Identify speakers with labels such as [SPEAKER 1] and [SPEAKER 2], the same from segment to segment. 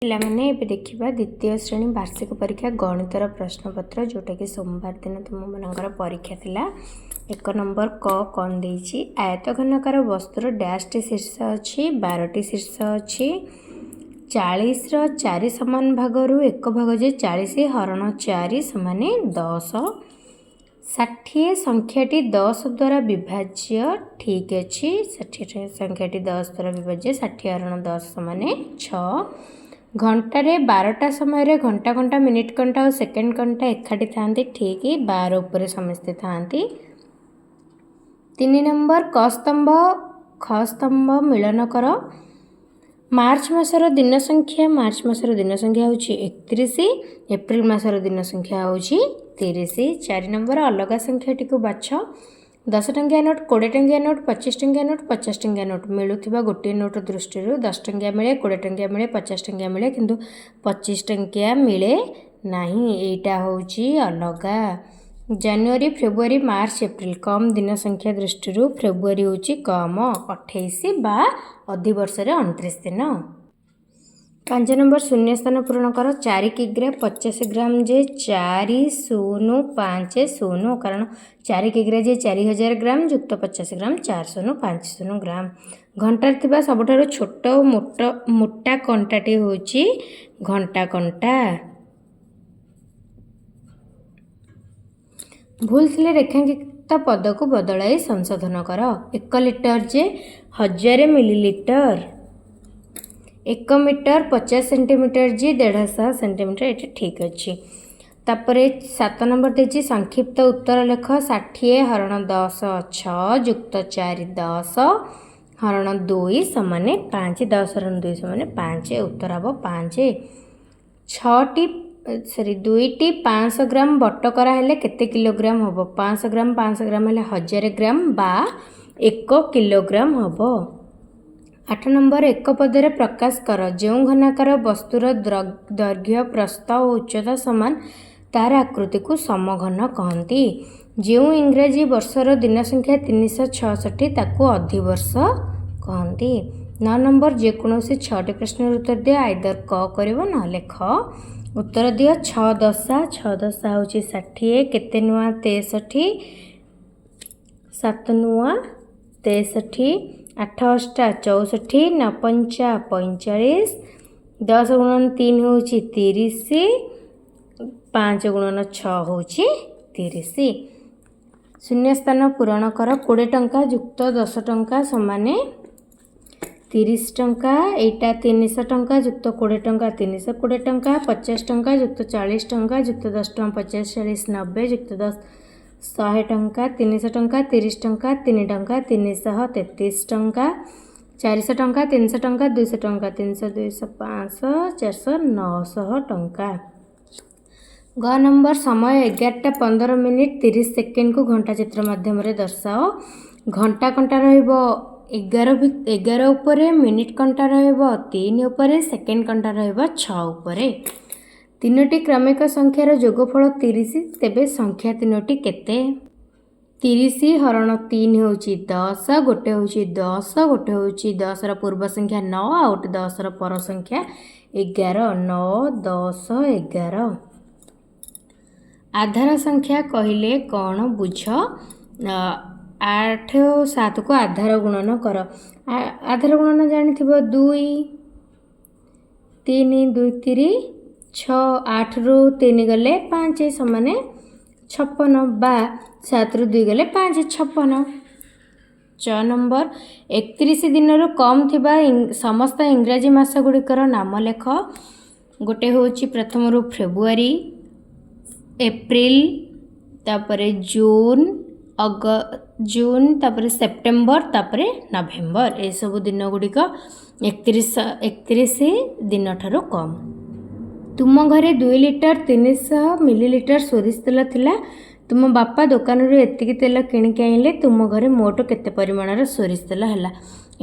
[SPEAKER 1] ପିଲାମାନେ, ଏବେ ଦେଖିବା ଦ୍ୱିତୀୟ ଶ୍ରେଣୀ ବାର୍ଷିକ ପରୀକ୍ଷା ଗଣିତର ପ୍ରଶ୍ନପତ୍ର, ଯେଉଁଟାକି ସୋମବାର ଦିନ ତୁମମାନଙ୍କର ପରୀକ୍ଷା ଥିଲା। 1 ନମ୍ବର କ କ'ଣ ଦେଇଛି? ଆୟତଘନାକାର ବସ୍ତୁର ଡ୍ୟାସ୍ଟି ଶୀର୍ଷ ଅଛି। 12ଟି ଶୀର୍ଷ ଅଛି। 40ର ଚାରି ସମାନ ଭାଗରୁ ଏକ ଭାଗ ଯେ 40 ହରଣ 4 ସମାନ 10। 60 ସଂଖ୍ୟାଟି 10 ଦ୍ୱାରା ବିଭାଜ୍ୟ। ଠିକ୍ ଅଛି। 60 ସଂଖ୍ୟାଟି 10 ଦ୍ୱାରା ବିଭାଜ୍ୟ। 60 ହରଣ 10 ସମାନ 6। ଘଣ୍ଟାରେ 12ଟା ସମୟରେ ଘଣ୍ଟା କଣ୍ଟା, ମିନିଟ୍ କଣ୍ଟା ଓ ସେକେଣ୍ଡ କଣ୍ଟା ଏକାଠି ଥାଆନ୍ତି। ଠିକ୍, 12 ଉପରେ ସମସ୍ତେ ଥାଆନ୍ତି। 3 ନମ୍ବର କ ସ୍ତମ୍ଭ ଖ ସ୍ତମ୍ଭ ମିଳନ କର। ମାର୍ଚ୍ଚ ମାସର ଦିନ ସଂଖ୍ୟା। ମାର୍ଚ୍ଚ ମାସର ଦିନ ସଂଖ୍ୟା ହେଉଛି 31। ଏପ୍ରିଲ ମାସର ଦିନ ସଂଖ୍ୟା ହେଉଛି 30। 4 ନମ୍ବର ଅଲଗା ସଂଖ୍ୟାଟିକୁ ବାଛ। 10 ଟଙ୍କିଆ ନୋଟ୍, 20 ଟଙ୍କିଆ ନୋଟ୍, 25 ଟଙ୍କିଆ ନୋଟ୍, 50 ଟଙ୍କିଆ ନୋଟ୍। ମିଳୁଥିବା ଗୋଟିଏ ନୋଟ୍ ଦୃଷ୍ଟିରୁ 10 ଟଙ୍କିଆ ମିଳେ, 20 ଟଙ୍କିଆ ମିଳେ, 50 ଟଙ୍କିଆ ମିଳେ, କିନ୍ତୁ 25 ଟଙ୍କିଆ ମିଳେ ନାହିଁ। ଏଇଟା ହେଉଛି ଅଲଗା। ଜାନୁଆରୀ, ଫେବୃଆରୀ, ମାର୍ଚ୍ଚ, ଏପ୍ରିଲ। କମ୍ ଦିନ ସଂଖ୍ୟା ଦୃଷ୍ଟିରୁ ଫେବୃଆରୀ ହେଉଛି କମ୍, 28 ବା ଅଧିବର୍ଷରେ 29 ଦିନ। 5 ନମ୍ବର ଶୂନ୍ୟସ୍ଥାନ ପୂରଣ କର। 4 କିଗ୍ରା 50 ଗ୍ରାମ ଯେ 4050, କାରଣ 4 କିଗ୍ରା ଯେ 4000 ଗ୍ରାମ ଯୁକ୍ତ 50 ଗ୍ରାମ 4050 ଗ୍ରାମ। ଘଣ୍ଟାରେ ଥିବା ସବୁଠାରୁ ଛୋଟ ଓ ମୋଟା କଣ୍ଟାଟି ହେଉଛି ଘଣ୍ଟା କଣ୍ଟା। ଭୁଲ ଥିଲେ ରେଖାଙ୍କିତ ପଦକୁ ବଦଳାଇ ସଂଶୋଧନ କର। 1 ଲିଟର ଯେ 1000 ମିଲିଲିଟର। 1 ମିଟର 50 ସେଣ୍ଟିମିଟର ଯେ 150 ସେଣ୍ଟିମିଟର। ଏଇଟା ଠିକ୍ ଅଛି। ତାପରେ 7 ନମ୍ବର ଦେଇଛି, ସଂକ୍ଷିପ୍ତ ଉତ୍ତର ଲେଖ। 60 ହରଣ 10 6 ଯୁକ୍ତ 4 10 ହରଣ 2 ସମାନ 5। 10 ହରଣ 2 ସମାନ 5। ଉତ୍ତର ହେବ 5। ଛଅଟି, ସରି, ଦୁଇଟି 500 ଗ୍ରାମ ବଟକରା ହେଲେ କେତେ କିଲୋଗ୍ରାମ ହେବ? 500 ଗ୍ରାମ 500 ଗ୍ରାମ ହେଲେ 1000 ଗ୍ରାମ ବା 1 କିଲୋଗ୍ରାମ ହେବ। 8 ନମ୍ବର ଏକ ପଦରେ ପ୍ରକାଶ କର। ଯେଉଁ ଘନାକାର ବସ୍ତୁର ଦୈର୍ଘ୍ୟ, ପ୍ରସ୍ଥ ଓ ଉଚ୍ଚତା ସମାନ, ତାର ଆକୃତିକୁ ସମଘନ କହନ୍ତି। ଯେଉଁ ଇଂରାଜୀ ବର୍ଷର ଦିନ ସଂଖ୍ୟା 366, ତାକୁ ଅଧିବର୍ଷ କହନ୍ତି। 9 ନମ୍ବର ଯେକୌଣସି 6ଟି ପ୍ରଶ୍ନର ଉତ୍ତର ଦିଅ। ଆଇଦର କ କରିବ, ନହେଲେ ଖ। ଉତ୍ତର ଦିଅ। 6 ଦଶା, 6 ଦଶା ହେଉଛି 60। କେତେ ନୂଆ 63? 7 ନୂଆ 63। 8 ଅଷ୍ଟା 64, 9 ପଞ୍ଚା 45, 10 ଗୁଣନ 3 ହେଉଛି 30, 5 ଗୁଣନ 6 ହେଉଛି 30। ଶୂନ୍ୟସ୍ଥାନ ପୂରଣ କର। 20 ଟଙ୍କା ଯୁକ୍ତ 10 ଟଙ୍କା ସମାନେ 30 ଟଙ୍କା। ଏଇଟା 300 ଟଙ୍କା ଯୁକ୍ତ 20 ଟଙ୍କା 320 ଟଙ୍କା। 50 ଟଙ୍କା ଯୁକ୍ତ 40 ଟଙ୍କା ଯୁକ୍ତ 10 ଟଙ୍କା 50 40 90 ଯୁକ୍ତ 10 100 ଟଙ୍କା। 300 ଟଙ୍କା, 30 ଟଙ୍କା, 3 ଟଙ୍କା, 333 ଟଙ୍କା। 400 ଟଙ୍କା, 300 ଟଙ୍କା, 200 ଟଙ୍କା, 300, 200, 500, 400, 900 ଟଙ୍କା। ଗ ନମ୍ବର ସମୟ 11ଟା 15 ମିନିଟ୍ 30 ସେକେଣ୍ଡକୁ ଘଣ୍ଟା ଚିତ୍ର ମାଧ୍ୟମରେ ଦର୍ଶାଅ। ଘଣ୍ଟା କଣ୍ଟା ରହିବ 11 ଉପରେ, ମିନିଟ୍ କଣ୍ଟା ରହିବ 3 ଉପରେ, ସେକେଣ୍ଡ କଣ୍ଟା ରହିବ 6 ଉପରେ। ତିନୋଟି କ୍ରମିକ ସଂଖ୍ୟାର ଯୋଗଫଳ 30, ତେବେ ସଂଖ୍ୟା ତିନୋଟି କେତେ? 30 ହରଣ 3 ହେଉଛି 10। ଗୋଟେ ହେଉଛି 10, ଗୋଟେ ହେଉଛି 10ର ପୂର୍ବ ସଂଖ୍ୟା 9, ଆଉ ଗୋଟେ 10ର ପର ସଂଖ୍ୟା 11। 9, 10, 11। ଆଧାର ସଂଖ୍ୟା କହିଲେ କ'ଣ ବୁଝ? 8 ଓ 7କୁ ଆଧାର ଗୁଣନ କର। ଆଧାର ଗୁଣନ ଜାଣିଥିବ, 2 3, 2 3 6, 8ରୁ 3 ଗଲେ 5 ସମାନେ 56, ବା 7ରୁ 2 ଗଲେ 5, 56। ଚ ନମ୍ବର 31 ଦିନରୁ କମ୍ ଥିବା ସମସ୍ତ ଇଂରାଜୀ ମାସ ଗୁଡ଼ିକର ନାମ ଲେଖ। ଗୋଟେ ହେଉଛି ପ୍ରଥମରୁ ଫେବୃଆରୀ, ଏପ୍ରିଲ, ତାପରେ ଜୁନ୍, ଜୁନ୍, ତାପରେ ସେପ୍ଟେମ୍ବର, ତାପରେ ନଭେମ୍ବର। ଏସବୁ ଦିନ ଗୁଡ଼ିକ 31 ଦିନଠାରୁ କମ୍। ତୁମ ଘରେ 2 ଲିଟର 300 ମିଲିଲିଟର ସୋରିଷ ତେଲ ଥିଲା। ତୁମ ବାପା ଦୋକାନରୁ ଏତିକି ତେଲ କିଣିକି ଆଣିଲେ। ତୁମ ଘରେ ମୋଟ କେତେ ପରିମାଣର ସୋରିଷ ତେଲ ହେଲା?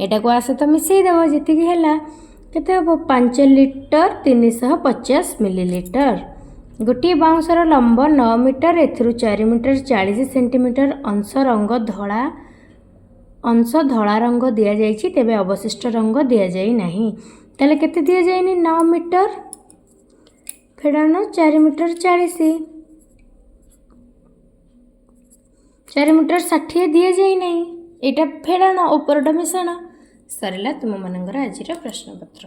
[SPEAKER 1] ଏଇଟାକୁ ଆ ସହିତ ମିଶାଇ ଦେବ, ଯେତିକି ହେଲା କେତେ ହେବ? 5 ଲିଟର 350 ମିଲିଲିଟର। ଗୋଟିଏ ବାଉଁଶର ଲମ୍ବ 9 ମିଟର। ଏଥିରୁ 4 ମିଟର 40 ସେଣ୍ଟିମିଟର ଅଂଶ ଧଳା ରଙ୍ଗ ଦିଆଯାଇଛି, ତେବେ ଅବଶିଷ୍ଟ ରଙ୍ଗ ଦିଆଯାଇ ନାହିଁ। ତାହେଲେ କେତେ ଦିଆଯାଇନି? 9 ମିଟର ଫେଡ଼ାଣ 4 ମିଟର 40, 4 ମିଟର 60 ଦିଆଯାଇ ନାହିଁ। ଏଇଟା ଫେଡ଼ାଣ, ଉପରଟା ମିଶାଣ। ସରିଲା ତୁମମାନଙ୍କର ଆଜିର ପ୍ରଶ୍ନପତ୍ର।